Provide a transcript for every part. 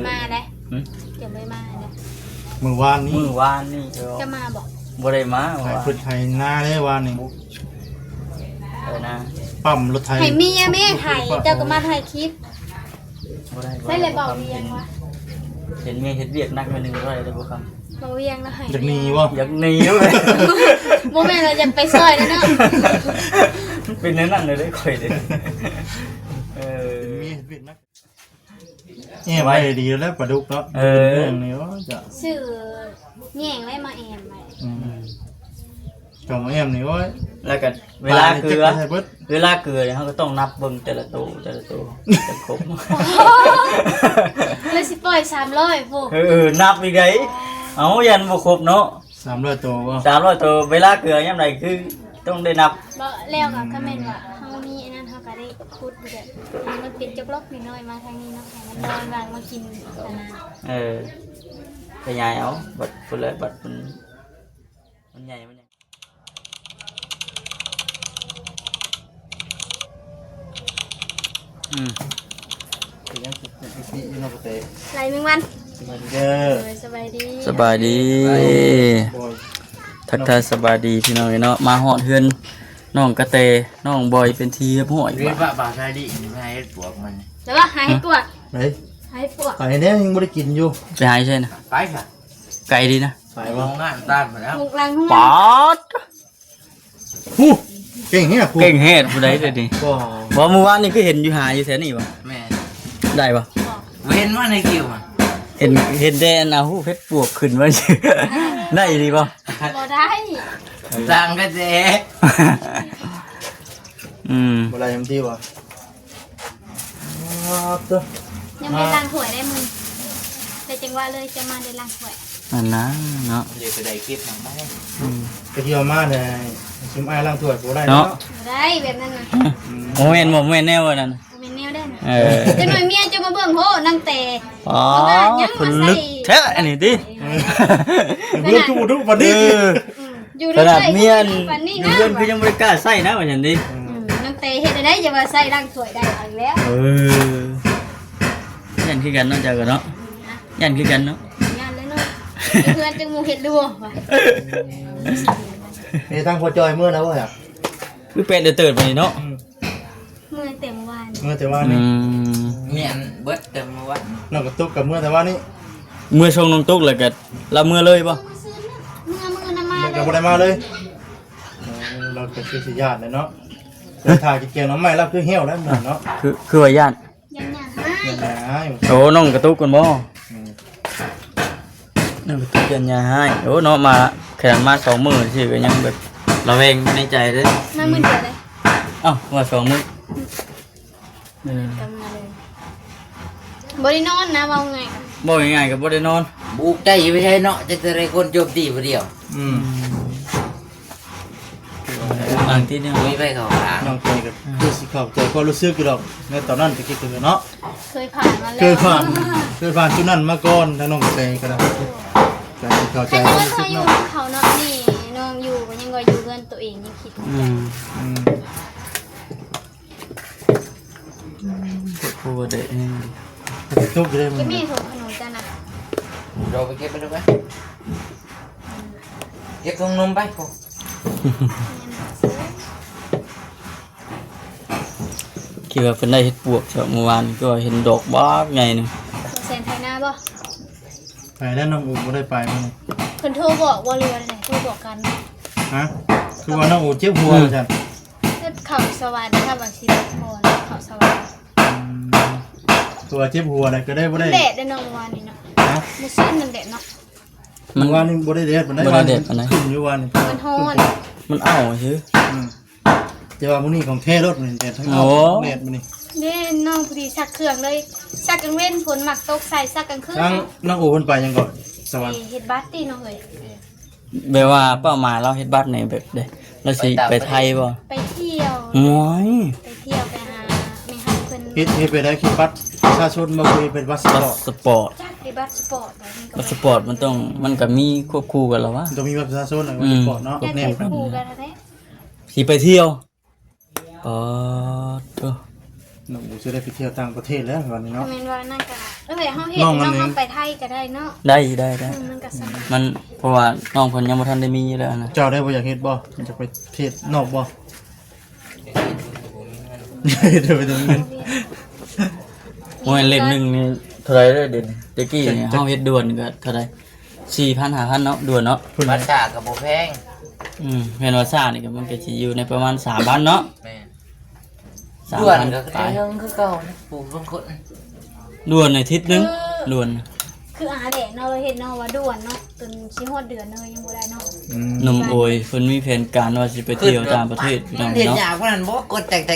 ມາເດ້ ຫຶ? ຈະບໍ່ໄດ້ມາເດ້ ມື້ວານນີ້ ມື້ວານນີ້ ເຈົ້າມາບໍ່? ບໍ່ໄດ້ມາ ໃຫ້ເພິ່ນໄຖນາເດ້ວານນີ້ ເອີນາ ປ້ຳລົດໄຖ ໃຫ້ເມຍແມ່ໄຖ ເຈົ້າກໍມາຖ່າຍຄລິບ ບໍ່ໄດ້ ໃສ່ແລ້ວເບົາວຽງວະ ເຫັນເມຍເຮັດວຽກໜັກໜ້ອຍໜຶ່ງບໍ່ໄດ້ເດ້ບໍ່ຄຳ ເບົາວຽງນະ ໃຫ້ ຢາກໜີບໍ່? ຢາກໜີເວີ້ຍ ບໍ່ແມ່ນວ່າຢາກໄປຊ່ອຍເດ້ເນາະ ເປັນແນວນັ້ນເລີຍເດ້ຂ້ອຍເດ້ ເອີ ເມຍເຮັດວຽກໜັກ ແອ້ມໄວ້ດີແລ້ວປາດຸກເນາະ ເອີ ເລື່ອງນີ້ ໂອ້ຍ ຈະຊື້ແຍງໄວ້ມາແອ້ມໄວ້ ອືມ ເຈົ້າມາແອ້ມນີ້ ໂອ້ຍ ແລ້ວກໍເວລາເກືອ ເວລາເກືອເຮົາກໍຕ້ອງນັບເບິ່ງແຕ່ລະໂຕ ແຕ່ລະໂຕ ຈະຄົບ ແລ້ວຊິປ່ອຍສາມຮ້ອຍພຸ້ນ ເອີ ນັບອີກໃດ ເອົ້າ ຢ້ານບໍ່ຄົບເນາະ ສາມຮ້ອຍໂຕບໍ່? ສາມຮ້ອຍໂຕ ເວລາເກືອຍາມໃດຄືຕ້ອງໄດ້ນັບ ບໍ່ ແລ້ວກໍ ອືມ ຄັນແມ່ນວ່າເຮົາມີອັນນັ້ນ ເຮົາກໍໄດ້ຂຸດຢູ່ແບບ ໃຫ້ມັນເປັນຈອກລັອກນ້ອຍໆ ມາທາງນີ້ເນາະ ໃຫ້ມັນນອນວາງມາກິນຫັ້ນນະ ເອີ ຂະຫຍາຍເອົາ ບັດພຸ້ນແຫຼະ ບັດມັນ ມັນໃຫຍ່ ມັນໃຫຍ່ ອືມ ເປັນຫຍັງຄືຄືຄືຢູ່ເນາະກະແຕ ໄຫຼແມງວັນ ສະບາຍດີເດີ ໂດຍ ສະບາຍດີ ສະບາຍດີ ໂອ້ຍ ທັກທາຍສະບາຍດີພີ່ນ້ອງເອີຍເນາະ ມາຮອດເຮືອນນ້ອງກະແຕ ນ້ອງບອຍເປັນທີ່ຮຽບຮ້ອຍ ເຮັດ ບາດ ບາດ ບາດຊາຍດີ ໃຫ້ເຮັດປວກມັນ ແລ້ວວ່າໃຫ້ເຮັດປວກ ເອີ ໃຫ້ເຮັດປວກ ໄປແດ່ ຍັງບໍ່ໄດ້ກິນຢູ່ ໄປຫາໃສນະ ໄປຊະ ໄກດີນະ ໄປບໍ່? ໂຮງງານຕາດໝົດແລ້ວ ໂຮງງານ ປາດ ຫູ ເກັ່ງແຮງ ເກັ່ງແຮງຜູ້ໃດເດນີ້ ບໍ່ ບໍ່ ມື້ວານນີ້ຄືເຫັນຢູ່ຫາຢູ່ແຖວນີ້ບໍ່? ແມ່ນ ໄດ້ບໍ່? ບໍ່ ເຫັນວ່າໃນກິວ ເຫັນ ເຫັນແຕ່ອັນເອົາເຮັດປວກຂຶ້ນມາ ໄດ້ອີ່ຫຼີບໍ່? ບໍ່ໄດ້ ສ້າງກະແສ ອືມ ບໍ່ໄດ້ຈັ່ງຊີ້ບໍ່? ອໍ ເຕີ ຍັງບໍ່ໄດ້ລ້າງຖ້ວຍໄດ້ມື້ ແຕ່ຈັ່ງວ່າເລີຍຈະມາໄດ້ລ້າງຖ້ວຍ ອັນນັ້ນເນາະ ເດ ໄປໄດ້ເກັບນຳໄດ້ ອືມ ໄປທ່ຽວມາໄດ້ ຊຸມອ້າຍລ້າງຖ້ວຍບໍ່ໄດ້ເນາະ ເນາະ ບໍ່ໄດ້ແບບນັ້ນນະ ອືມ ອືມ ບໍ່ແມ່ນ ບໍ່ແມ່ນແນວນັ້ນ ບໍ່ແມ່ນແນວໃດນະ ເອີ ຈັກໜ້ອຍເມຍຈະມາເບິ່ງໂຫ ນາງແຕ ອໍ ເພິ່ນລຶກແທ້ອັນນີ້ຕິ ເອີ ເພິ່ນຄືບໍ່ດຸປານນີ້ ເອີ ອືມ ຢູ່ ຂະໜາດເມຍຢູ່ເຮືອນຄືຍັງບໍ່ໄດ້ກ້າໃຊ້ນະ ວ່າຊັ້ນຕິ ອືມ ອືມ ນາງແຕເຮັດໄດ້ ຢ່າວ່າໃຊ້ລ້າງຖ້ວຍໄດ້ເອົາອີກແລ້ວ ເອີ ຢ້ານຄືກັນເນາະ ເຈົ້າກໍເນາະ ຢ້ານຄືກັນເນາະ ຢ້ານແລ້ວເນາະ ຢູ່ເຮືອນຈັ່ງໝູ່ເຮັດລົວະ ເອີ ທາງພໍ່ຈ່ອຍເມືອແລ້ວບໍ່? ຄືແປດເດີເຕີດປານນີ້ເນາະ ອືມ ເມືອແຕ່ມື້ວານ ເມືອແຕ່ວານນີ້ ອືມ ແມ່ນເບິດແຕ່ມື້ວານ ນ້ອງກະຕຸກກະເມືອແຕ່ວານນີ້ ເມືອສົ່ງນ້ອງຕຸກແລ້ວກະລາວເມືອເລີຍບໍ່? ເມືອ ເມືອນຳມາ ແລ້ວກະບໍ່ໄດ້ມາເລີຍ ເອີ ລາວກະຄືຊິຢ້ານແຫຼະເນາະ ຖ້າກິນແກງໜໍ່ໄມ້ລາວຄືແຫ້ວແລ້ວເນາະ ຄື ຄືວ່າຢ້ານ ຢ້ານຍ່າຮ້າຍ ໂອ້ ນ້ອງກະຕຸກພຸ້ນບໍ່? ອືມ ນ້ອງກະຕຸກຢ້ານຍ່າຮ້າຍ ໂອ້ ເນາະ ມາ ຂະໜາດມາສອງມື້ຊື່ກໍຍັງແບບລະແວງໃນໃຈເດ້ ມາມື້ດຽວເດ້ ເອົ້າ ວ່າສອງມື້ ອືມ ກະມາເລີຍ ບໍ່ໄດ້ນອນນະ ເວົ້າງ່າຍ ເວົ້າງ່າຍໆກໍບໍ່ໄດ້ນອນ ບຸກໄດ້ຢູ່ໄປໃສເນາະ ຈັກແຕ່ໃດຄົນໂຈມຕີຜູ້ດຽວ ອືມ ບາງທີນີ້ ໂອ້ຍ ໄປເຂົ້າຫາ ນ້ອງເຄີຍກໍຄືຊິເຂົ້າໃຈຄວາມຮູ້ສຶກຢູ່ດອກ ໃນຕອນນັ້ນຕະກີ້ເຄີຍເນາະ ເຄີຍຜ່ານມາແລ້ວ ເຄີຍຜ່ານ ເຄີຍຜ່ານຈຸດນັ້ນມາກ່ອນ ທາງນ້ອງເຄີຍກໍໄດ້ ກໍຊິເຂົ້າໃຈຄວາມຮູ້ສຶກເນາະ ຄັນວ່າເຮົາຢູ່ນຳເຂົາເນາະ ນີ້ນ້ອງຢູ່ກໍຍັງວ່າຢູ່ເຮືອນໂຕເອງຍັງຄິດ ອືມ ອືມ ອືມ ໂອ້ ເດ້ ອືມ ຕຸກຢູ່ເດ້ ເກັບແມ່ຖົງຂະໜົມຈ້ານະ ເອົາໄປເກັບໄປດູໄປ ເກັບຖົງນົມໄປ ແມ່ນ ຄິດວ່າເພິ່ນໄດ້ເຮັດປວກຊະ ມື້ວານນີ້ກໍເຫັນດອກບັກໃຫຍ່ໜຶ່ງ ບໍ່ແຊນໄຖນາບໍ່? ໄປແລ້ວ ນ້ອງໂອບໍ່ໄດ້ໄປມື້ນີ້ ເພິ່ນໂທບອກບໍ່ ຫຼືວ່າໃດ ໂທບອກກັນ ຮະ ຄືວ່ານ້ອງໂອເຈັບຫົວ ອືມ ວ່າຊັ້ນ ເຮັດເຂົ້າສະຫວັນ ຖ້າວ່າຊິໄດ້ພໍເຂົ້າສະຫວັນ ອືມ ຄືວ່າເຈັບຫົວນະ ກໍໄດ້ບໍ່ໄດ້ ແດດເດ້ນ້ອງ ມື້ວານນີ້ເນາະ ຮະ ມື້ຊືນນັ້ນແດດເນາະ ມັນ ມື້ວານນີ້ບໍ່ໄດ້ແດດປານໃດ ບໍ່ໄດ້ແດດປານໃດ ຂຶ້ນຢູ່ວານນີ້ ມັນຮ້ອນ ມັນເອົ້າຊື່ ອືມ ແຕ່ວ່າມື້ນີ້ຂອງແທ້ໂລດນີ້ ແດດທັງເອົ້າ ໂອ້ ແດດມື້ນີ້ ເດ້ ນ້ອງພໍດີຊັກເຄື່ອງເລີຍ ຊັກກາງເວັນ ຝົນມັກຕົກໃສ່ ຊັກກາງຄືນ ທາງນ້ອງໂອເພິ່ນໄປຫຍັງເກາະ ສະຫວັນ ເຮັດບັດຕິນ້ອງເອີຍ ແບບວ່າເປົ້າໝາຍລາວເຮັດບັດນີ້ແບບໃດ ລາວຊິໄປໄທບໍ່? ໄປທ່ຽວ ໂອ້ຍ ໄປທ່ຽວ ໄປຫາແມ່ຮັກເພິ່ນ ເຮັດ ເຮັດແບບໃດ? ເຮັດບັດປະຊາຊົນບໍ່? ຄືເຮັດບັດສະປອດ? ບັດສະປອດ ຈັກເຮັດບັດສະປອດ ບັດສະປອດມັນຕ້ອງ ມັນກໍມີຄວບຄູ່ກັນລະວະ ມັນຕ້ອງມີບັດປະຊາຊົນ ແລ້ວກໍບັດສະປອດເນາະ ອືມ ແນບກັນ ຄູ່ກັນແທ້ ຊິໄປທ່ຽວ ປາດໂທ້ ນ້ອງໂອຊິໄດ້ໄປທ່ຽວຕ່າງປະເທດແລ້ວບັດນີ້ເນາະ. ແມ່ນວ່ານັ້ນກະ ເອີຍ ເຮົາເຮັດ ນ້ອງອັນ ນ້ອງ ນີ້ ເຮົາໄປໄທກະໄດ້ເນາະ. ໄດ້ ໄດ້ ໄດ້ ອືມ ມັນກະສະບາຍ. ມັນ ເພາະວ່ານ້ອງເພິ່ນຍັງບໍ່ທັນໄດ້ມີຢູ່ແລ້ວນະ. ເຈົ້າໄດ້ບໍ່ຢາກເຮັດບໍ່? ຢາກໄປປະເທດນອກບໍ່? ເຮັດໂດຍບໍ່ມີເງິນ. ໂອ້ຍ ເຫຼັ້ມໜຶ່ງນີ້ເທົ່າໃດເດີດຽວນີ້? ແຕ່ກີ້ນີ້ເຮົາເຮັດດ່ວນກະເທົ່າໃດ? ສີ່ພັນ ຫ້າພັນເນາະ ດ່ວນເນາະ. ພາສາກະບໍ່ແພງ. ອືມ ແມ່ນວ່າຊານີ້ກະ ມັນກະຊິຢູ່ໃນປະມານສາມພັນເນາະ. ແມ່ນ ສາມພັນ ດ່ວນກະໄດ້ເຖິງຄືເກົ່ານະ ຜູ້ບາງຄົນດ່ວນອາທິດໜຶ່ງ. ດ່ວນ ຄືອາແດດເນາະ ເຮັດເນາະວ່າດ່ວນເນາະ ຈົນຊິຮອດເດືອນເນາະ ຍັງບໍ່ໄດ້ເນາະ. ອືມ ໜຸ່ມໂອຍເພິ່ນມີແຜນການວ່າຊິໄປທ່ຽວຕ່າງປະເທດ ພີ່ນ້ອງເນາະ. ເຮັດຍາກປານນັ້ນບໍ່? ກົດແຕັກໆໆ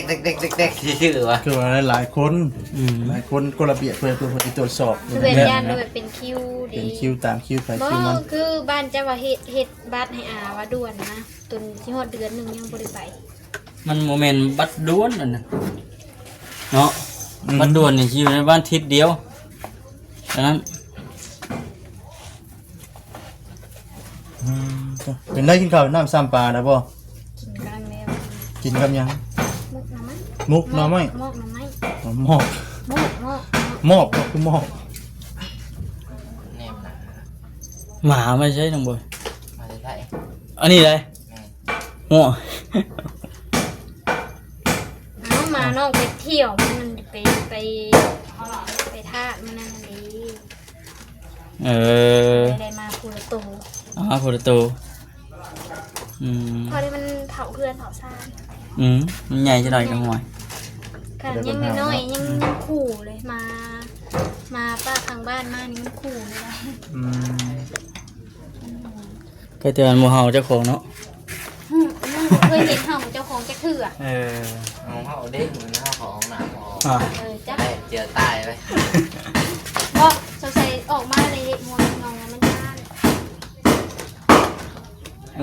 ໆຊື່ໆວ່າ ຄືວ່າຫຼາຍຄົນ. ອືມ ຫຼາຍຄົນກົດລະບຽບເພື່ອ ເພື່ອທີ່ຕວດສອບ ຄືແບບຢ້ານແບບເປັນຄິວເດ້ ເປັນຄິວ ຕາມຄິວໃຜຄິວມັນ. ບໍ່ ຄືບ້ານເຈົ້າວ່າເຮັດ ເຮັດບັດໃຫ້ອາວ່າດ່ວນນະ ຈົນຊິຮອດເດືອນໜຶ່ງຍັງບໍ່ໄດ້ໄປ. ມັນບໍ່ແມ່ນບັດດ່ວນອັນນັ້ນເນາະ. ອືມ ບັດດ່ວນນີ້ຊິຢູ່ໃນບ້ານທິດດຽວ ອັນນັ້ນ. ອືມ ເປັນໄດ້ກິນເຂົ້ານ້ຳຊ້ຳປາແລ້ວບໍ່? ກິນກຳລັງແລ້ວ. ກິນກັບຫຍັງ? ໝົກໜໍ່ໄມ້. ໝົກໜໍ່ໄມ້? ໝອກໜໍ່ໄມ້. ໝອກ ໝອກ ໝອກ ໝອກ ໝອກ ຄືໝອກ. ແນມໜ້າ ໝາມາໃສນ້ອງບອຍ? ມາແຕ່ໄທ. ອັນນີ້ໃດ? ແມ່ນ. ໂອ້ ເອົາ ມານ້ອງໄປທ່ຽວ ມັນໄປ ໄປ ໄປທາດມື້ນັ້ນເດ້. ເອີ ໄດ້ມາຜູ້ລະໂຕ. ອໍ ຜູ້ລະໂຕ. ອືມ ພໍດີມັນເຖົ້າເຮືອນເຖົ້າຊານ. ອືມ ມັນໃຫຍ່ຈັກໜ້ອຍກະຫ້ວຍ ກະຍັງນ້ອຍໆ ຍັງ ອືມ ຍັງຂູ່ເລີຍ. ມາ ມາປ້າຂ້າງບ້ານມານີ້ມັນຂູ່ເລີຍ. ອືມ ອືມ ກໍແຕ່ວ່າມັນບໍ່ເຫົ່າເຈົ້າຂອງເນາະ. ອືມ ມັນບໍ່ເຄີຍເຫັນເຫົ່າເຈົ້າຂອງຈັກເທື່ອ. ເອີ ເຮົາເຮົາເດ້ ມື້ເຮົາເຂົ້າຫ້ອງນ້ຳ ອອກ ອ່າ ເອີ ຈັກ ໄດ້ເຈີຕາຍໄວ້. ບໍ່ ສົງໄສອອກມາເລີຍເຫັນຫົວງອງມັນຢ້ານ.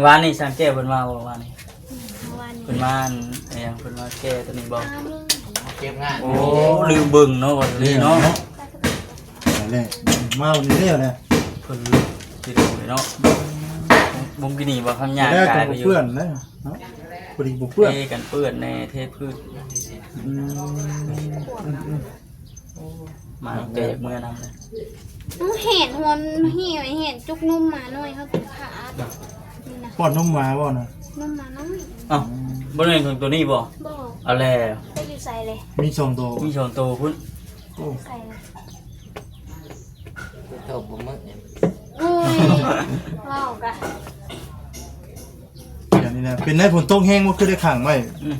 ວານນີ້ຊ່າງແກ້ວເພິ່ນມາບໍ່? ວານນີ້ ອືມ ວານນີ້ເພິ່ນມາ ອັນຫຍັງ ເພິ່ນມາແກ້ໂຕນີ້ບໍ່? ມາເບິ່ງ ເກັບງານ. ໂອ້ ລືມເບິ່ງເນາະ ວ່າໂຕນີ້ເນາະ. ແຫຼະ ມາວັນນີ້ແລ້ວນະ ເພິ່ນກິໂລເນາະ. ບໍ່ ບໍ່ກິນນີ້ບໍ່ ຄຳຍາກາຍໄປຢູ່ ເປື້ອນນະເນາະ. ພໍດີບໍ່ເປື້ອນ ເທກັນເປື້ອນແດ່ ເທພື້ນ. ອືມ ອືມ ອືມ ໂອ້ ມາແຕ່ເມືອນຳເລີຍ. ເຫັນຫົວ ເຫັນຈຸກນົມໝານ້ອຍເຮົາກິນຂາດນີ້ນະ. ປ້ອນນົມໝາບໍ່ນະ? ນົມໝານ້ອຍ. ອ້າວ ອືມ ບໍ່ແມ່ນຂອງໂຕນີ້ບໍ່? ບໍ່. ເອົາແລ້ວ ໄປຢູ່ໃສເລີຍ? ມີສອງໂຕ ມີສອງໂຕພຸ້ນ. ໂອ້ ໃສ່ເລີຍ. ໂຕບໍ່ໝົດ. ໂອ້ຍ ເວົ້າກະ ອັນນີ້ນະ ເປັນໄດ້ ຝົນຕົກແຮງບໍ່ ຄືໄດ້ຂັງໄວ້? ອືມ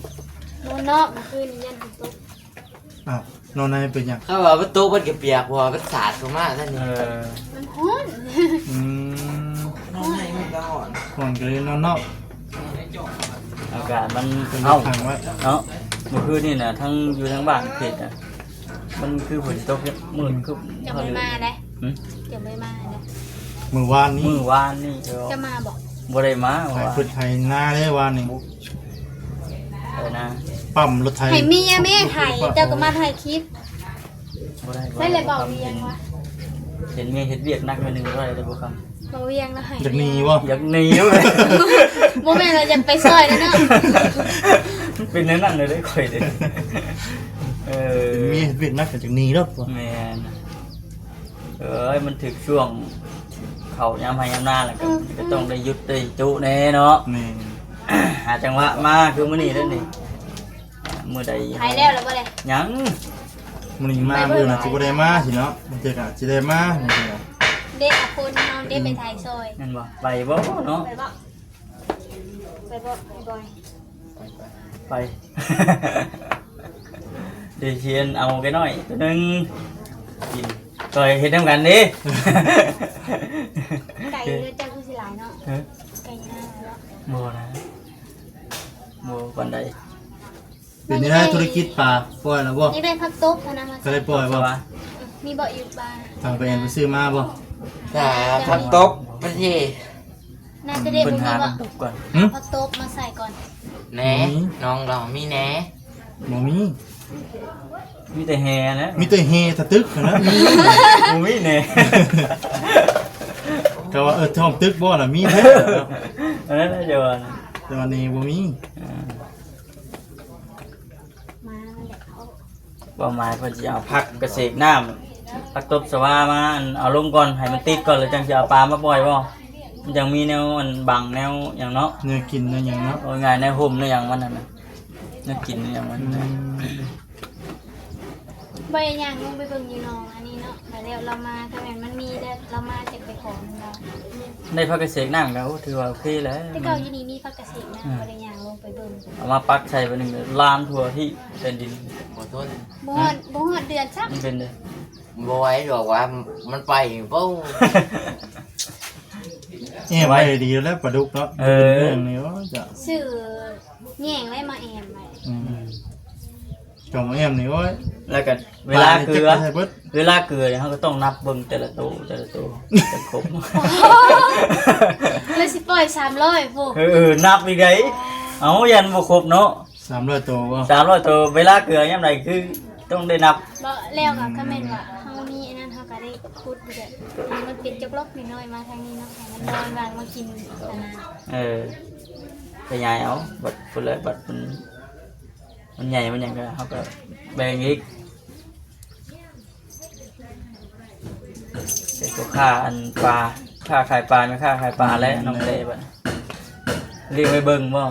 ບໍ່ເນາະ ມື້ຄືນນີ້ຢ້ານຝົນຕົກ. ອ້າວ ນອນໃນເປັນຫຍັງ? ເຂົາວ່າມັນຕົກມັນກະປຽກ ເພາະວ່າມັນສາດເຂົ້າມາຊັ້ນນີ້. ເອີ ມັນຮ້ອນ. ອືມ ນອນໃນມັນກະຮ້ອນ ຮ້ອນກະເລີຍນອນນອກ. ອາກາດມັນ ເພິ່ນໄດ້ຂັງໄວ້ເນາະ. ມື້ຄືນນີ້ນະ ທັງຢູ່ທາງບ້ານເຂດນະ ມັນຄືຝົນຕົກມືດຄຶ້ມ. ຈະບໍ່ໄດ້ມາໄດ໋. ຫື? ຈະບໍ່ໄດ້ມາໄດ໋. ມື້ວານນີ້ ມື້ວານນີ້ ຈະມາບໍ່? ບໍ່ໄດ້ມາ ໃຫ້ເພິ່ນໄຖນາເດ້ວານນີ້. ເອີນະ ປ້ຳລົດໄຖ ໃຫ້ເມຍແມ່ໄຖ ເຈົ້າກະມາຖ່າຍຄລິບ. ບໍ່ໄດ້ ໃສ່ແລ້ວເບົາວຽງວະ ເຫັນເມຍເຮັດວຽກໜັກໜ້ອຍໜຶ່ງບໍ່ໄດ້ເດີບໍ່ຄຳ. ເບົາວຽງລະໃຫ້ ຢາກໜີບໍ່? ຢາກໜີເວີ້ຍ. ບໍ່ແມ່ນວ່າຢາກໄປຊ່ອຍເດີເນາະ. ເປັນແນວນັ້ນເລີຍເດ້ຂ້ອຍເດ້. ເອີ ເປັນເມຍເຮັດວຽກໜັກກະຢາກໜີໂລດ. ແມ່ນ. ເອີຍ ມັນຖືກຊ່ວງເຂົ້າຍາມໄຮ່ຍາມນາແລ້ວກະ ອືມ ກະຕ້ອງໄດ້ຢຸດໄດ້ຈຸແດ່ເນາະ. ແມ່ນ. ຫາຈັງຫວະມາຄືມື້ນີ້ເດີນີ້. ມື້ໃດ ໄປແລ້ວລະບໍ່ໄດ້? ຍັງ. ມື້ນີ້ມາ ໄປເບິ່ງ ມື້ອື່ນອາດຊິບໍ່ໄດ້ມາຊິເນາະ ບາງເທື່ອກະອາດຊິໄດ້ມາ. ເດ້ ອາຄົນເຮົາເດ້ໄປໄຖຊ່ອຍ ແມ່ນບໍ່? ໄປບໍ່ເນາະ? ໄປບໍ່? ໄປບໍ່? ໄປບໍ່? ໄປ ໄປ ໄປ ເດຊຽນເອົາໄກ່ນ້ອຍໂຕໜຶ່ງກິນ ຊ່ອຍເຮັດນຳກັນເດ້. ໄກ່ເຮືອນເຈົ້າຄືຊິຫຼາຍເນາະ. ຮະ? ໄກ່ນາເນາະ. ບໍ່ນະ ບໍ່ປານໃດ. ເປັນຈັ່ງໃດທຸລະກິດປາ ປ່ອຍແລ້ວບໍ່? ນີ້ໄດ້ຜັກຕົບຫັ້ນນະ ມາ ກໍໄດ້ປ່ອຍບໍ່? ມີບໍ່ຢູ່ປ່າ? ທາງໄປແອນໄປຊື້ມາບໍ່? ຖ້າຜັກຕົບໄປຊິ ໜ້າຈະໄດ້ ເພິ່ນຫາ ບໍ່ມີບໍ່? ຜັກຕົບກ່ອນ. ຫື? ຜັກຕົບມາໃສ່ກ່ອນ. ແໜ ບໍ່ມີ ນ້ອງລາວມີແໜ? ບໍ່ມີ. ມີແຕ່ແຫນະ ມີແຕ່ແຫທະຕຶກຫັ້ນນະ. ບໍ່ມີແໜ ກະວ່າ ເອີ ທ້ອງຕຶກບໍ່ນະ ມີແທ້ເນາະ. ອັນນັ້ນແຫຼະຈະວ່ານະ ແຕ່ວ່າແໜບໍ່ມີ. ອ່າ ມາແລ້ວເຂົາ ເປົ້າໝາຍເພິ່ນຊິເອົາຜັກກະເສກນ້ຳ ຜັກຕົບສະຫວາມາ ອັນ ເອົາລົງກ່ອນ ໃຫ້ມັນຕິດກ່ອນ ແລ້ວຈັ່ງຊິເອົາປາມາປ່ອຍບໍ່? ມັນຈັ່ງມີແນວ ອັນ ບັງແນວຫຍັງເນາະ ແນວກິນແນວຫຍັງເນາະ ເອົາງ່າຍໆ ແນວຮົ່ມແນວຫຍັງມັນຫັ້ນນະ ແນວກິນແນວຫຍັງມັນ ອືມ ບໍ່ໄດ້ຍ່າງລົງໄປເບິ່ງຢູ່ໜອງອັນນີ້ເນາະ ແລ້ວລາວມາ ຖ້າແມ່ນມັນມີແລ້ວລາວມາຈັ່ງໄປຂໍນຳລາວ ໄດ້ຜັກກະເສກນ້ຳກໍ ໂອ້ ຖືວ່າໂອເຄແລ້ວ ແຕ່ເກົ່າຢູ່ນີ້ມີຜັກກະເສກນ້ຳ ອືມ ບໍ່ໄດ້ຍ່າງລົງໄປເບິ່ງ ເອົາມາປັກໃສ່ບາດນີ້ລາມທົ່ວທີ່ແຜ່ນດິນ ບໍ່ທົນ ບໍ່ຮອດ ບໍ່ຮອດເດືອນຊ້ຳ ມັນເປັນເດ້ ບໍ່ໄຫວດອກວ່າມັນໄປ ໂອ້ ແອ້ມໄວ້ດີແລ້ວປາດຸກເນາະ ເອີ ເລື່ອງນີ້ ໂອ້ ຈະ ຊື້ແຍງໄວ້ມາແອ້ມໄວ້ ອືມ ເຈົ້າມາແອ້ມນີ້ ໂອ້ຍ ແລ້ວກໍເວລາເກືອ ເວລາເກືອນີ້ເຮົາກໍຕ້ອງນັບເບິ່ງແຕ່ລະໂຕ ແຕ່ລະໂຕ ຈົນຄົບ ແລ້ວຊິປ່ອຍສາມຮ້ອຍພຸ້ນ ເອີ ນັບອີກໃດ ເອົ້າ ຢ້ານບໍ່ຄົບເນາະ ສາມຮ້ອຍໂຕບໍ່? ສາມຮ້ອຍໂຕ ເວລາເກືອຍາມໃດຄືຕ້ອງໄດ້ນັບ ບໍ່ ແລ້ວກໍ ອືມ ຄັນແມ່ນວ່າເຮົາມີອັນນັ້ນ ເຮົາກໍໄດ້ຂຸດຢູ່ແບບ ໃຫ້ມັນເປັນຈອກລັອກນ້ອຍໆ ມາທາງນີ້ເນາະ ໃຫ້ມັນລອຍວາງມາກິນຫັ້ນນະ ເອີ ຂະຫຍາຍເອົາ ບັດພຸ້ນແຫຼະ ບັດມັນ ມັນໃຫຍ່ມັນຫຍັງກໍ ເຮົາກໍແບ່ງອີກ ເປັນພໍ່ຄ້າອັນປາ ຄ້າຂາຍປາ ແມ່ຄ້າຂາຍປາແຫຼະ ອືມ ນ້ອງເຕ້ບັດ ລຽກໄປເບິ່ງບໍ່?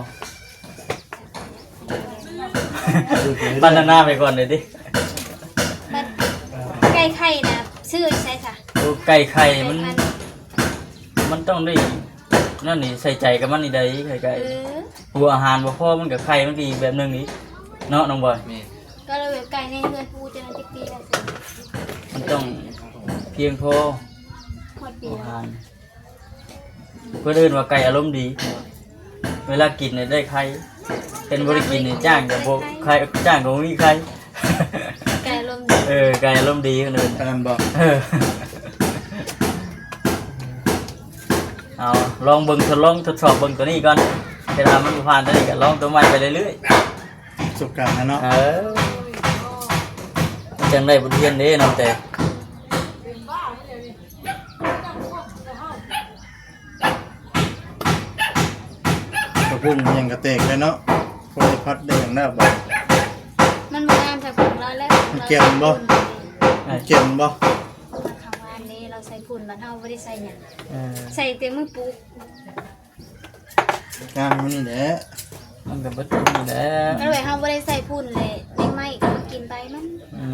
ບັນດານາໄປກ່ອນເດ້ຕິ ໄກ່ໄຂ່ນະ ຊື້ຢູ່ໃສຊະ? ໂອ້ ໄກ່ໄຂ່ມັນ ໄກ່ພັນ ມັນຕ້ອງໄດ້ ນັ້ນນີ້ ໃສ່ໃຈກັບມັນນີ້ໄດ໋ ໄກ່ໄຂ່ ເອີ ຫົວອາຫານບໍ່ພໍ ມັນກໍໄຂ່ມັນກໍອີກແບບໜຶ່ງອີກເນາະ ນ້ອງບອຍ ແມ່ນ ກໍເລີຍແບບໄກ່ໃນເຮືອນປູເຈົ້ານັ້ນຈັກປີແລ້ວ? ມັນຕ້ອງພຽງພໍ ຮອດປີ ອາຫານ ເພິ່ນເອີ້ນວ່າໄກ່ອາລົມດີ ເວລາກິນນີ້ໄດ້ໄຂ່ ເປັນບໍ່ໄດ້ກິນນີ້ຈ້າງກໍບໍ່ໄຂ່ ຈ້າງກໍບໍ່ມີໄຂ່ ໄກ່ອາລົມດີ ເອີ ໄກ່ອາລົມດີເພິ່ນເອີ້ນ ອັນນັ້ນບໍ່? ເອີ ເອົາ ລອງເບິ່ງ ທົດລອງທົດສອບເບິ່ງຕົວນີ້ກ່ອນ ຖ້າມັນບໍ່ຜ່ານຕົວນີ້ກໍລອງຕົວໃໝ່ໄປເລື້ອຍໆ ປະສົບການນະເນາະ ເອີ ມັນຈັ່ງໄດ້ບົດຮຽນເດ້ນ້ອງແຕ່ ຜັກບຸ້ງຫຍັງກໍແຕກແລ້ວເນາະ ພໍໄດ້ຜັດໄດ້ຫຍັງແລ້ວບາດ ມັນບໍ່ງາມໃສ່ຜົງລາວແລ້ວ ມັນແກ່ນບໍ່? ມັນແກ່ນບໍ່? ເຮົາວ່າອັນນີ້ລາວໃສ່ຝຸ່ນ ບາດເຮົາບໍ່ໄດ້ໃສ່ຫຍັງ ເອີ ໃສ່ແຕ່ມື້ປຸກ ກາງມັນນີ້ແຫຼະ ມັນກໍເບິດນີ້ແຫຼະ ກໍເລີຍເຮົາບໍ່ໄດ້ໃສ່ຝຸ່ນແຫຼະ ແມງໄມ້ກໍມາກິນໃບມັນ ອື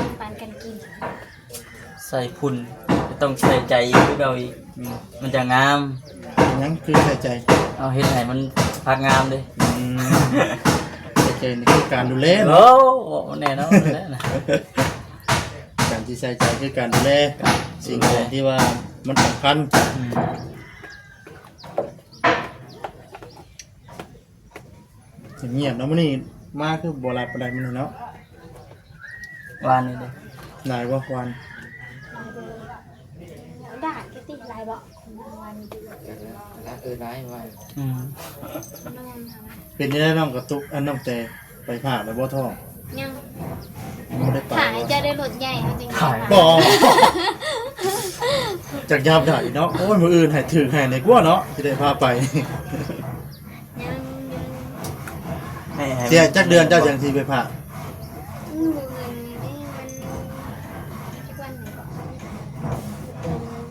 ມ ປານກັນກິນ ໃສ່ຝຸ່ນກໍຕ້ອງໃສ່ໃຈອີກຄືເກົ່າອີກ ອືມ ມັນຈະງາມ ຫຍັງຄືໃສ່ໃຈ? ເອົາເຮັດໃຫ້ມັນຜັກງາມເດ້ ອືມ ໃສ່ໃຈນີ້ຄືການດູແລເນາະ ໂອ້ ແນ່ນອນແລ້ວນະ ການທີ່ໃສ່ໃຈຄືການດູແລ ການ ສິ່ງຂອງທີ່ວ່າມັນສຳຄັນ ອືມ ງຽບເນາະ ມື້ນີ້ມາຄືບໍ່ຫຼາຍປານໃດມື້ນີ້ເນາະ ວານນີ້ເດ້ ຫຼາຍບໍ່ວານ? ດາດກິຕິຫຼາຍບໍ່? ວານນີ້ ເອີ ຫຼາຍວານ ອືມ ເປັນຈັ່ງໃດນ້ອງກະຕຸກ ອັນ ນ້ອງແຕ ໄປຜ່າແລ້ວບໍ່ທ້ອງ? ຍັງ ຍັງບໍ່ໄດ້ໄປ ຖ້າໃຫ້ເຈົ້າໄດ້ລົດໃຫຍ່ເຮົາຈຶ່ງໄດ້ໄປ ບໍ່ ຈັກຍາມໃດເນາະ ໂອ້ຍ ມື້ອື່ນໃຫ້ຖືກໃຫ້ແດ່ກວ່າເນາະ ຊິໄດ້ພາໄປ ຍັງ ຍັງ ໃຫ້ ໃຫ້ ເສຍຈັກເດືອນເຈົ້າຈັ່ງຊິໄປຜ່າ? ອືມ ບໍ່ເງິນນີ້ມັນ ຈັກວັນນີ້ກໍ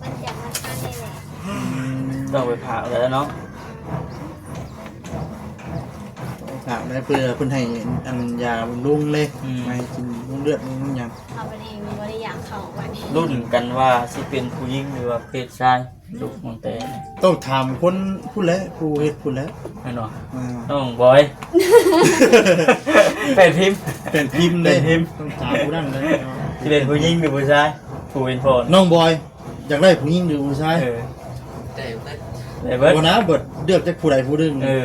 ວັນຈັນວັນອັງຄານນີ້ແຫຼະ ອືມ ຕ້ອງໄປຜ່າແລ້ວເນາະ ໄປຜ່າແລ້ວ ເພື່ອເພິ່ນໃຫ້ອັນຢາບຳລຸງເດ້ ອືມ ໃຫ້ກິນເລືອດ ຫຍັງ ເຮົາເປັນເອງບໍ່ໄດ້ຢາກເຂົ້າວັນ ລຸ້ນກັນວ່າຊິເປັນຜູ້ຍິງ ຫຼືວ່າເພດຊາຍ ລູກຂອງແຕ່ ຕ້ອງຖາມຄົນພຸ້ນແຫຼະ ຜູ້ເຮັດພຸ້ນແຫຼະ ແມ່ນບໍ່? ອ່າ ນ້ອງບອຍ ແປນພິມ ແປນພິມເດ້ ແປນພິມ ຕ້ອງຖາມຜູ້ນັ້ນແຫຼະເນາະ ຊິເປັນຜູ້ຍິງຫຼືຜູ້ຊາຍ ຜູ້ເປັນພໍ່ ນ້ອງບອຍ ຢາກໄດ້ຜູ້ຍິງຫຼືຜູ້ຊາຍ? ເອີ ໄດ້ເບິດ ໄດ້ເບິດ ບໍ່ນະ ເບິດເລືອກຈັກຜູ້ໃດຜູ້ໜຶ່ງ ເອີ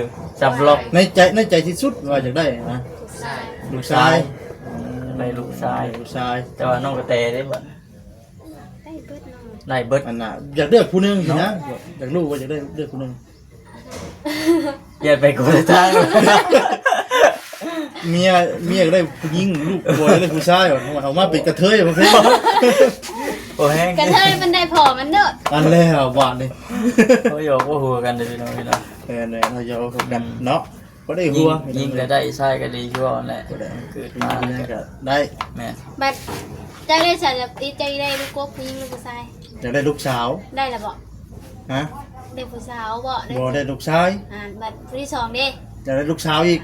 ສຳລັບ ໃນໃຈ ໃນໃຈທີ່ສຸດວ່າຢາກໄດ້ນະ ລູກຊາຍ ລູກຊາຍ ລູກຊາຍ ອືມ ໄດ້ລູກຊາຍ ລູກຊາຍ ແຕ່ວ່ານ້ອງກະແຕເດ້ບັດ ໄດ້ເບິດເນາະ ໄດ້ເບິດ ອັນນ່າ ຢາກເລືອກຜູ້ໜຶ່ງຊີ້ນະ ເນາະ ຢາກຮູ້ວ່າຢາກໄດ້ເລືອກຜູ້ໜຶ່ງ ຢ່າໄປຄົນລະທາງ ເມຍ ເມຍກໍໄດ້ຜູ້ຍິງ ລູກຜົວກໍໄດ້ຜູ້ຊາຍ ເອົາມາເປັນກະເທີຍ ບໍ່ແພງ ບໍ່ແພງ ກະເທີຍມັນໄດ້ພໍ່ມັນເດີ ອັນແລ້ວບາດນີ້ ໂອ້ຍ ບໍ່ຮູ້ກັນເດີພີ່ນ້ອງ ພີ່ນ້ອງ ເອີ ເນາະ ເຮົາຢາກຮູ້ກັນ ອືມ ເນາະ. ບໍ່ໄດ້ຫົວ ຍິງ ຍິງກໍໄດ້ ຊາຍກໍດີ ຄືວ່ານັ້ນແຫຼະ ບໍ່ໄດ້ ເກີດມາກໍໄດ້ ແມ່ນ. ບັດເຈົ້າໄດ້ສາລະຕິ ເຈົ້າໄດ້ລູກກົກ ຜູ້ຍິງຫຼືຜູ້ຊາຍ? ຢາກໄດ້ລູກສາວ. ໄດ້ລະບໍ? ຮະ? ໄດ້ຜູ້ສາວບໍ? ບໍ່ ໄດ້ລູກຊາຍ. ອ່າ ບັດຜູ້ທີສອງເດ້? ຢາກໄດ້ລູກສາວອີກ.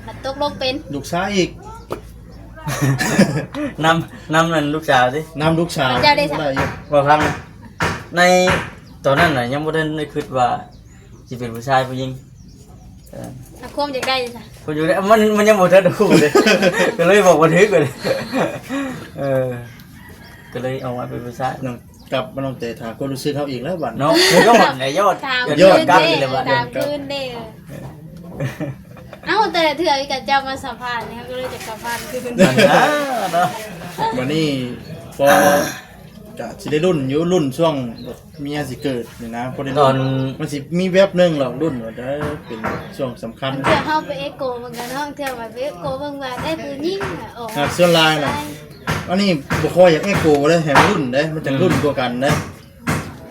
ບັດຕົກລົງເປັນລູກຊາຍອີກ. ນຳ ນຳນັ້ນລູກສາວຕິ? ນຳລູກສາວ. ເຈົ້າໄດ້ສາ? ບໍ່ພັງ ໃນຕອນນັ້ນນະ ຍັງບໍ່ທັນໄດ້ຄິດວ່າ ຊິເປັນຜູ້ຊາຍຜູ້ຍິງ. ເອີ ຄວາມຢາກໄດ້ຊະ ຄວາມຢາກໄດ້ ມັນ ມັນຍັງບໍ່ທັນຮູ້ເດ້ ກໍເລີຍບອກບໍ່ຖືກເລີຍ. ເອີ ກໍເລີຍອອກມາເປັນຜູ້ຊາຍ. ກັບມານ້ອງແຕຖາມຄວາມຮູ້ສຶກເຮົາອີກແລ້ວບັດເນາະ. ຍ້ອນແຫຼະ ຍ້ອນ ຖາມ ຍ້ອນກັບອີກແລ້ວບັດ ຖາມຄືນເດ້. ເອົ້າ ແຕ່ລະເທື່ອທີ່ເຈົ້າມາສຳພາດນີ້ ເຮົາກໍເລີຍຈະສຳພາດຄືນ ນັ້ນນະເນາະ. ບັດນີ້ພໍ ກະຊິໄດ້ລຸ້ນຢູ່ ລຸ້ນຊ່ວງແບບເມຍຊິເກີດນີ້ນະ ພໍໄດ້ລຸ້ນ ມັນຊິມີແວັບໜຶ່ງຫຼອກລຸ້ນວ່າຈະເປັນຊ່ວງສຳຄັນ. ເທື່ອເຮົາໄປເອໂກເບິ່ງກັນເນາະ ເທື່ອວ່າໄປເອໂກເບິ່ງວ່າໄດ້ຜູ້ຍິງອອກ ສ່ວນຫຼາຍນະ ອັນນີ້ບໍ່ຄ່ອຍຢາກເອໂກເດ້ ໃຫ້ມັນລຸ້ນເດ້ ມັນຈັ່ງລຸ້ນກວ່າກັນເດ້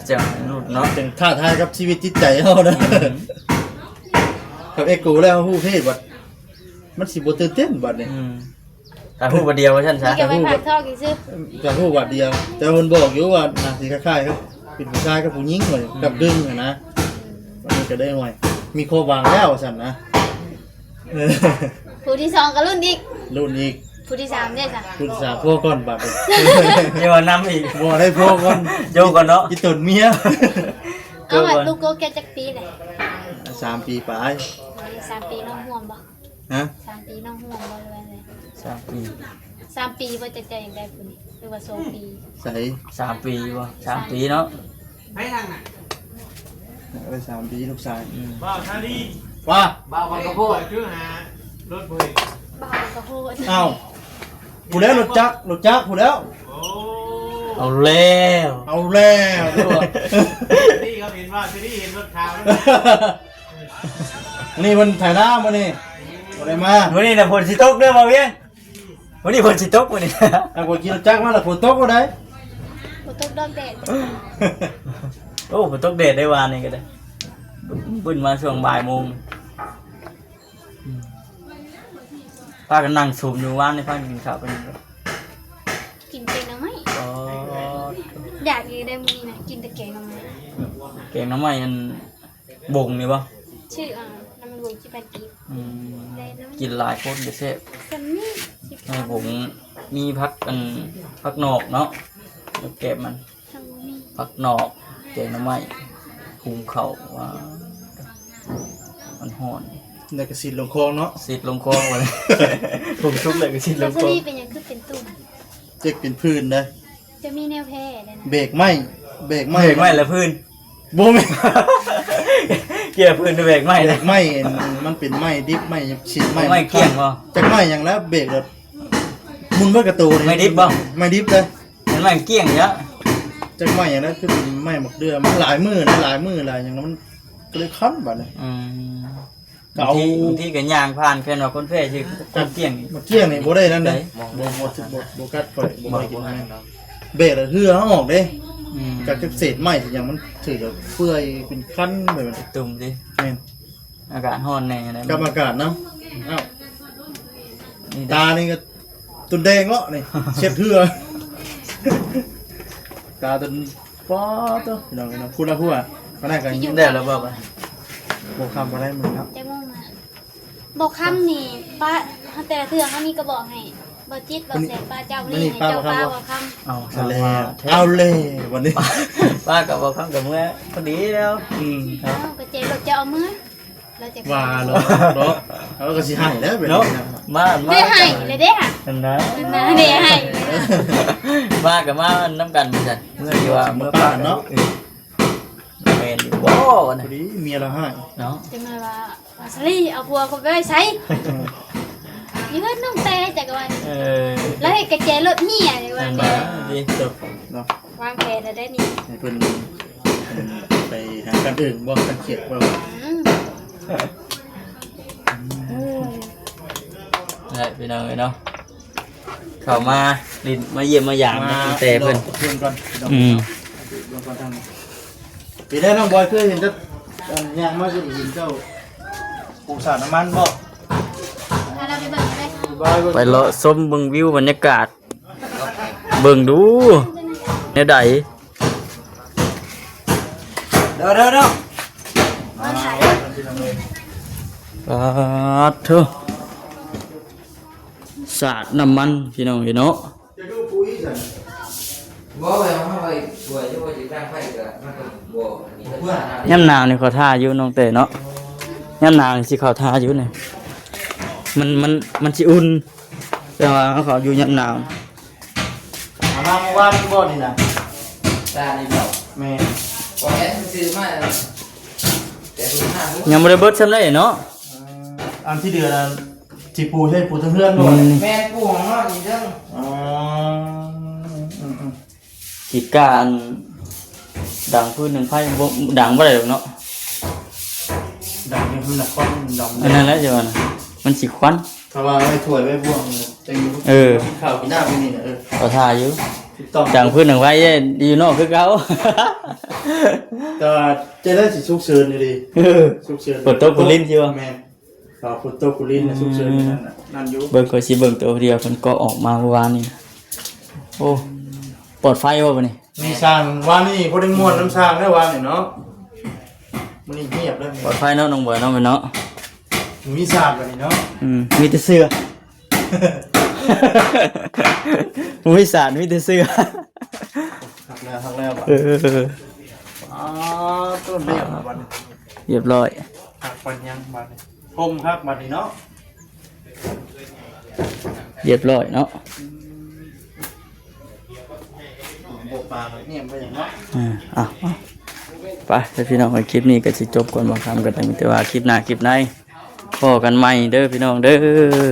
ຈັ່ງລຸ້ນເນາະ ຈັ່ງທ້າທາຍກັບຊີວິດຈິດໃຈເຮົານະ. ອືມ ຄັນເອໂກແລ້ວຮູ້ເພດບັດ ມັນຊິບໍ່ຕື່ນເຕັ້ນບັດນີ້. ອືມ ຖ້າຮູ້ບາດດຽວວ່າຊັ້ນຊະ ນີ້ກໍໄປຜ່ານທ້ອງຊື່ໆ ກໍຮູ້ບາດດຽວ ແຕ່ເພິ່ນບອກຢູ່ວ່າໜ້າຊິຄ້າຍໆກັບເປັນຜູ້ຊາຍກັບຜູ້ຍິງ ອືມ ກັບດຶງຫັ້ນນະ. ອືມ ມັນກໍໄດ້ ໂອ້ຍ ມີຄວາມຫວັງແລ້ວວ່າຊັ້ນນະ. ຜູ້ທີສອງກໍລຸ້ນອີກ ລຸ້ນອີກ. ຜູ້ທີສາມເດ້ຊະ? ຜູ້ທີສາມພໍກ່ອນບາດນີ້ ຢ່າວ່ານຳອີກ ບໍ່ໄດ້ພໍກ່ອນ ໂຍກ່ອນເນາະ ອີຕົນເມຍ. ເອົາ ລູກກົກແກຈັກປີແຫຼະ? ສາມປີປາຍ. ສາມປີນ້ອງຮ່ວມບໍ່? ຮະ? ສາມປີນ້ອງຮ່ວມບໍ່ ຫຼືວ່າໃດ? ສາມປີ ສາມປີບໍ່ ຈະ ຈະຢາກໄດ້ຜູ້ນີ້ ຫຼືວ່າສອງປີ? ໃສ? ສາມປີບໍ່? ສາມປີເນາະ. ໃຜທາງນັ້ນ? ເອີ ສາມປີ ລູກຊາຍ. ອືມ ບ່າວຊາລີ ວ່າ ບ່າວບັກກະໂພດ ຄືຫາລົດບໍ່ເຫັນ ບ່າວບັກກະໂພດ. ອ້າວ ຜູ້ແລ້ວ ລົດຈັກ ລົດຈັກຜູ້ແລ້ວ. ໂອ້ ເອົາແລ້ວ ເອົາແລ້ວ. ນີ້ເຂົາເຫັນວ່າ ຊາລີເຫັນລົດຂາວ. ນີ້ເພິ່ນໄຖນາມື້ນີ້ ບໍ່ໄດ້ມາ. ມື້ນີ້ນະຝົນຊິຕົກເດີ ບ່າວວຽງ. ມື້ນີ້ຝົນຊິຕົກມື້ນີ້. ຖ້າຂ້ອຍຂີ່ລົດຈັກມາແລ້ວຝົນຕົກບໍ່ໄດ້ ຝົນຕົກດອກແດດ. ໂອ້ ຝົນຕົກແດດໄດ້ວານນີ້ກໍໄດ້ ບຶ້ນມາຊ່ວງບ່າຍໂມງ. ອືມ ພາກັນນັ່ງຊຸມຢູ່ ວານນີ້ພາກັນກິນເຂົ້າກັນຢູ່. ກິນແກງໜໍ່ໄມ້. ອໍ ຢາກຢູ່ໄດ໋ມື້ນີ້ນະ ກິນແຕ່ແກງໜໍ່ໄມ້. ແກງໜໍ່ໄມ້ອັນ ບົງນີ້ບໍ່? ຊື່ ອ່າ ນ້ຳມັນບົງສິບພັນກີບ. ອືມ ກິນຫຼາຍຄົນກໍແຊບ. ສ່ຳນີ້ ໃນບົງມີຜັກ ອັນ ຜັກນອກເນາະ ແກບມັນ ຜັກນອກ ແກງໜໍ່ໄມ້ ຫຸງເຂົ້າ ວ້າ ມັນຮ້ອນ ແລ້ວກໍຊິດລົງຄອງເນາະ ຊິດລົງຄອງໄວ້. ຜົງສຸກແລ້ວກໍຊິດລົງຄອງ. ເປັນຫຍັງຄືເປັນຕຸ່ມ? ເຈັກເປັນຜື່ນເດ້. ຈະມີແນວແພ້ໄດ້ນະ ເບກໄມ້ ເບກໄມ້ ເບກໄມ້ແລະຜື່ນ. ບໍ່ແມ່ນ ເກຍຜື່ນເບກໄມ້ ເບກໄມ້ ມັນເປັນໄມ້ດິບ ໄມ້ຊິນ ໄມ້ ໄມ້ກ້ຽງບໍ່? ຈັກໄມ້ຫຍັງແລ້ວ ເບກແລ້ວໝຸ່ນເບິດກະໂຕນີ້. ໄມ້ດິບບໍ່? ໄມ້ດິບເດ້. ເປັນໄມ້ກ້ຽງເນາະ. ຈັກໄມ້ຫຍັງແລ້ວ ຄືເປັນໄມ້ໝາກເດື່ອ ມັນຫຼາຍມື້ນະ ຫຼາຍມື້ຫຼາຍຫຍັງແລ້ວ ມັນກໍເລີຍຄັນບາດນີ້. ອືມ ກໍເອົາ ບາງທີ ບາງທີກໍຍ່າງຜ່ານແຄ່ວ່າຄົນແພ້ຊື່ ໝາກກ້ຽງ ໝາກກ້ຽງນີ້ບໍ່ໄດ້ນັ້ນເດ້. ບໍ່ ບໍ່ ບໍ່ ບໍ່ກັດຂ້ອຍ ບໍ່ຄ່ອຍກິນແມ່ນ ແບກແລ້ວເຫື່ອເຮົາອອກເດ້. ອືມ ກັບເສດໄມ້ຫຍັງມັນຖືກແລ້ວເປື່ອຍເປັນຄັນໄປໝົດ. ຕຸ່ມຕິ ແມ່ນ ອາກາດຮ້ອນແດ່ນະ ກັບອາກາດນຳ. ອ້າວ ນີ້ເດ້ ຕານີ້ກໍຈົນແດງເນາະນີ້ ເຊັດເຫື່ອ ຕາຈົນ ປາດໂທ້ ພີ່ນ້ອງເອີຍເນາະ ພຸ້ນລະຫົວ ປານນັ້ນກໍ ໄດ້ແລ້ວບໍ່? ບໍ່ຄ່ຳບໍ່ໄດ້ມື້ເນາະ. ຈັກໂມງມາ? ບໍ່ຄ່ຳນີ້ ປ້າ ແຕ່ລະເທື່ອເຮົາມີກະບອກໃຫ້ ບໍ່ຈິດ ບໍ່ແສງ ປ້າເຈົ້າ ມື້ນີ້ໃຫ້ເຈົ້າປ້າບໍ່ຄ່ຳ. ເອົາແລ້ວ ເອົາແລ້ວບັດນີ້ ປ້າກັບບໍ່ຄ່ຳກໍເມືອພໍດີແລ້ວ. ອືມ ເອົາ ກໍເຈລົດເຈົ້າເອົາເມືອ ວ່າເນາະ ເນາະ ເຮົາກໍຊິໃຫ້ແລ້ວເນາະ ມາ ມາ ໄດ້ໃຫ້ແລ້ວເດ້ຫະ ຫັ້ນນະ ຫັ້ນນະ ໄດ້ໃຫ້ແລ້ວ ມາກໍມານຳກັນຊັ້ນ ເມື່ອທີ່ວ່າເມື່ອປານເນາະ. ເອີ ແມ່ນຢູ່ບໍ່ວະນະ ພໍດີເມຍລາວໃຫ້ເນາະ ຈັ່ງວ່າ ວ່າສາລີເອົາຜົວເຂົາໄປໄວ້ໃສ ຢູ່ເຮືອນນ້ອງແຕ ຈັກວ່າ ເອີ ລາວເຮັດກະແຈລົດເຮຍ ວ່າແຕ່ ດີຈົບເນາະ. ວາງແຜນແລ້ວໄດ໋ນີ້ ໃຫ້ເພິ່ນ ເພິ່ນໄປຫາກັນອື່ນບໍ່ ຄັນຄຽດບໍ່. ອືມ ເອີ ໄດ້ພີ່ນ້ອງເອີຍເນາະ ເຂົ້າມາຫຼິ້ນມາຢ້ຽມມາຢາມ ມາແຕ່ເພິ່ນ ເບິ່ງກ່ອນ ອືມ ເບິ່ງກ່ອນທາງນີ້. ເປັນໄດ໋ນ້ອງບອຍ ຄືເຫັນແຕ່ ອັນ ຍ່າງມາຄືເຫັນເຈົ້າ ປູສາດນ້ຳມັນບໍ່? ພາລາໄປເບິ່ງໄດ້. ໄປເລາະຊົມເບິ່ງວິວບັນຍາກາດ ເບິ່ງດູແນວໃດ. ເດີໆໆ ປາດໂທ ສາດນ້ຳມັນພີ່ນ້ອງເອີຍເນາະ. ຈະດູປຸ໋ຍຊັ້ນ ບໍ່ ໄວ້ເອົາມາໄວ້ ໄວ້ຢູ່ ໄວ້ຊິຕັ້ງໄຟກໍ ມັນກໍບໍ່ ອັນນີ້ ຍາມໜາວນີ້ເຂົາຖ້າຢູ່ນ້ອງເຕ້ເນາະ. ຍາມໜາວນີ້ຊິເຂົ້າຖ້າຢູ່ນີ້ ມັນ ມັນ ມັນຊິອຸ່ນ ແຕ່ວ່າເຮົາເຂົ້າຢູ່ຍາມໜາວ. ເອົາມາເມື່ອວານນີ້ບໍ່ນີ້ນະ? ຕານີ້ບໍ່? ແມ່ນ ບໍ່ແມ່ນ ຊື້ມາແຕ່ເພິ່ນຫາ ຍັງບໍ່ໄດ້ເບິດສ່ຳໃດເນາະ. ເອີ ອັນທີ່ເດືອນອັນ ຊິປູໃສ່ປູເທິງເຮືອນບໍ່? ອືມ ແມ່ນ ປູຫ້ອງນອນນີ້ເດີ. ອໍ ອືມໆ ກີດກ້າອັນ ດັງຟືນດັງໄຟບໍ່ ດັງບໍ່ໄດ້ດອກເນາະ. ດັງນີ້ມັນນະຄວັນດຳ ອັນນັ້ນແຫຼະ ຊິວ່ານະ ມັນຊິຄວັນ. ຖ້າວ່າໄວ້ຖ້ວຍໄວ້ບ່ວງ ຈັ່ງຢູ່ ເອີ ກິນເຂົ້າກິນນ້ຳຢູ່ນີ້ນະ. ເອີ ເຂົາຖ້າຢູ່ ຖືກຕ້ອງ ດັງຟືນດັງໄຟຢູ່ນອກຄືເກົ່າ. ແຕ່ວ່າຈະໄດ້ຊິສຸກເສີນຢູ່ເດ. ເອີ ສຸກເສີນ ຝົນຕົກຝົນລິນຊິວ່າ. ແມ່ນ. ອ່າ ຝົນຕົກຝົນລິນນະ ອືມ ຊຸກເສີນນັ້ນນະ ນັ້ນຢູ່. ເບິ່ງ ຂ້ອຍຊິເບິ່ງໂຕດຽວ ເພິ່ນກໍອອກມາເມື່ອວານນີ້. ໂອ້ ປອດໄຟບໍ່ບັດນີ້? ມີຊ່າງ ວານນີ້ພໍໄດ້ມ່ວນນຳຊ່າງໄດ້ວານນີ້ເນາະ. ມື້ນີ້ງຽບເລີຍ ປອດໄຟເນາະ ນ້ອງບອຍເນາະ ແມ່ນເນາະ. ມີຊ່າງບັດນີ້ເນາະ. ອືມ ມີແຕ່ເສື້ອ ບໍ່ມີສາດ ມີແຕ່ເສື້ອ. ຮັກແລ້ວ ຮັກແລ້ວບັດ ເອີ ອໍ ຕົ້ນແລ້ວບັດນີ້ ຮຽບຮ້ອຍ. ຮັກປານຫຍັງບັດນີ້? ຄົມຄັກບັດນີ້ເນາະ ຮຽບຮ້ອຍເນາະ. ອືມ ບໍ່ປາກແນມໄປຫຍັງເນາະ. ເອີ ເອົາ ເອົາ ໄປ ພີ່ນ້ອງເອີຍ ຄລິບນີ້ກໍຊິຈົບກ່ອນ ບ່າວຄຳກໍໄດ້ມີແຕ່ວ່າຄລິບໜ້າຄລິບໃນ ພໍ້ກັນໃໝ່ເດີພີ່ນ້ອງເດີ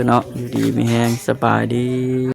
ເນາະ. ຢູ່ດີມີແຮງ ສະບາຍດີ.